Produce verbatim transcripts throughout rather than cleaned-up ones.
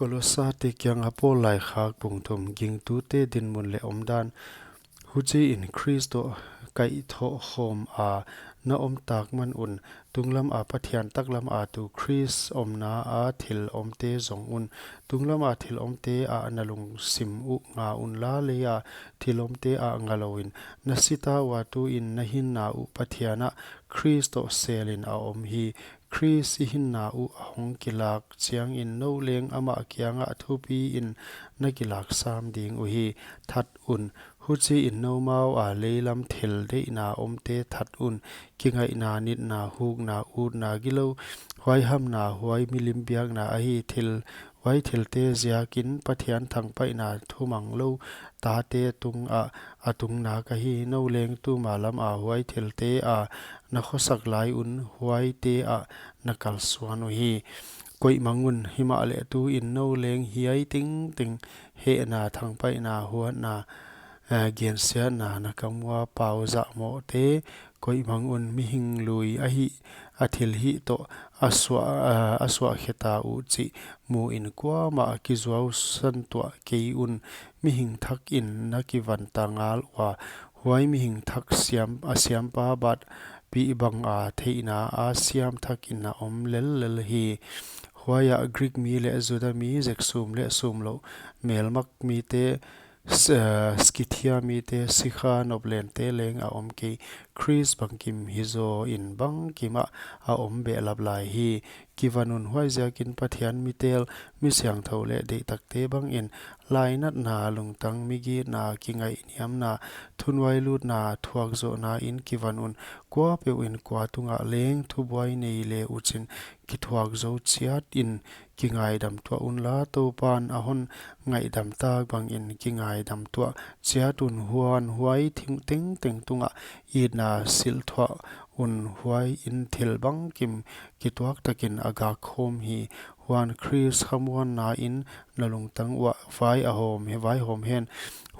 Kolosate kianga Paul laikhak bung thum. Gingtute dinmun leh omdan. Huchiin Khrist toh kaihthoh khawm a na om tak man un, tunglam a Pathian, taklam a tu Khrist omna a thil omte zong un. Tunglam a thil omte ah na lungsim uh nga unla, lei a thil omte ah nga louin. Na si ta ua tuin na hinna uh Pathian ah Khrist toh selin a om hi. Khrist i hinna uh a hong kilak chiangin nou leng amah kiangah thupiin na kilak sam ding uhi. That un. Huchiin noumau a leilam thil deihna omte that un. Kingaihna, nitna, hukna, utna, gilou, huaihamna, huai milim biakna ahi. Thil, huai thilte ziakin Pathian thangpaihna thumang lou tate tungah, a tungna ka hi. Nou leng tuma lam a huai thilte a na khosak lai un, huaite ah na kalsuan uhi. Koih mang un. Himahleh tuin nou leng hiai tengteng, hehna, thangpaihna, huatna, eh, gensiatna, na kam ua pau zahmohte, koih mang un. Mihing lui ahi, a thilhih toh a suah, eh, a suah khe ta uh chih muin kuamah kizuau san tuah kei un. Mihing thakin na kivanta ngal ua, huai mihing thak siam, a siampa bat pi banga theihna a siam thakin a om lellel hi. Huaiah Greek mi leh Juda mi, zeksum leh sumlouh, melmak mite, S-, eh, Scythia mite, sikha noplente leng a om kei. Khrist bangkim hi zawin bangkimah a om behlap lai hi. Kivan un. Huaiziakin Pathian mi tel, mi siangthou leh deihtakte bangin, lainatna, lungtang, migitna, kingaihniamna, thunuailutna, thuakzohna in kivan un. Kuapeuh in kua tungah leng thubuai nei le uchin kithuak zou chiatin kingaidam tuah unla, Toupan a hon ngaihdam tak bangin kingaidam tuah chiat un. Huan huai thil tengteng tungah itna silh thuah un. Huaiin thil bangkim kituak takin a gak khawm hi. Huan Khrist khamuanna in na lungtang uah vai a hawm, vaihawm hen.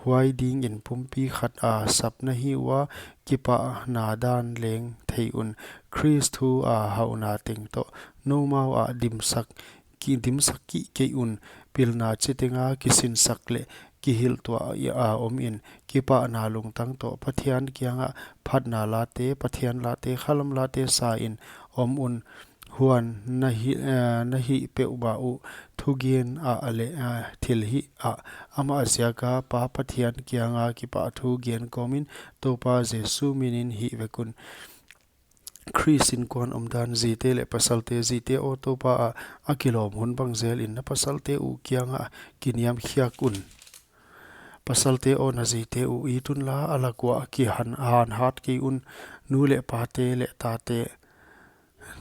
Huai dingin pumpi khat a sap na hi ua, kipahna dan leng thei un. Khrist thu a hauhna teng toh noumau ah dimsak, ki-, dimsak kihkei un. Pilna chitenga kisinsak leh kihilh tuah a omin, kipahna lungtang toh Pathian kiangah phatna late, Pathian late, khalam late sain om un. Huan na hih, eh, na hih peuhmah uh thugen ah leh, eh, thilhih ah amah ziaka Pa Pathian kianga kipahthu gen kawmin Toupa Jesu minin hih vek un. Khrist inkuan omdan. Zite leh pasalte. Zite aw, Toupa ah a kilawm hun bang zelin na pasalte uh kiangah kiniamkhiak un. Pasalte aw, na zite uh it unla, a lak uah kihan, hanhat kei un. Nu leh pate leh tate,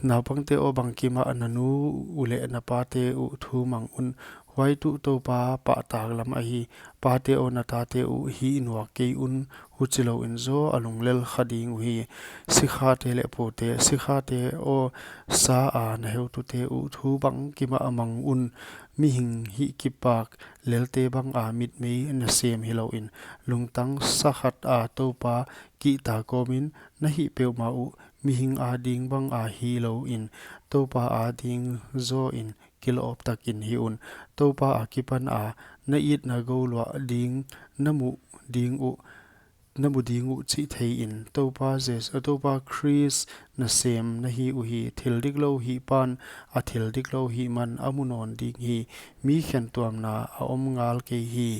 naupangte aw, bangkimah na nu uh leh na pate uh thu mang un. Huai tuh Toupa pahtaklam ahi. Pate aw, na tate uh hih nuak kei un, huchilouin zaw a lunglel kha ding uhi. Sikhate leh pute. Sikhate aw, sa a na heutute uh thu bangkimah mang un. Mihing hih kipak lelte banga mitmei na sem hilouin, lungtang sa khat a Toupa kihta kawmin na hih peuhmah uh mihing ading banga hilouin, Toupa ading zawin kilawp takin hih un. Toupa akipana na itna gouluah ding, na muh ding uh, na mu ding uh chih theiin, Toupa Jes-, Toupa Khrist nasem na hi uhi. Thil diklou hihpan a thil diklou hihman a mu nawn ding hi. Mi khentuamna a om ngal kei hi.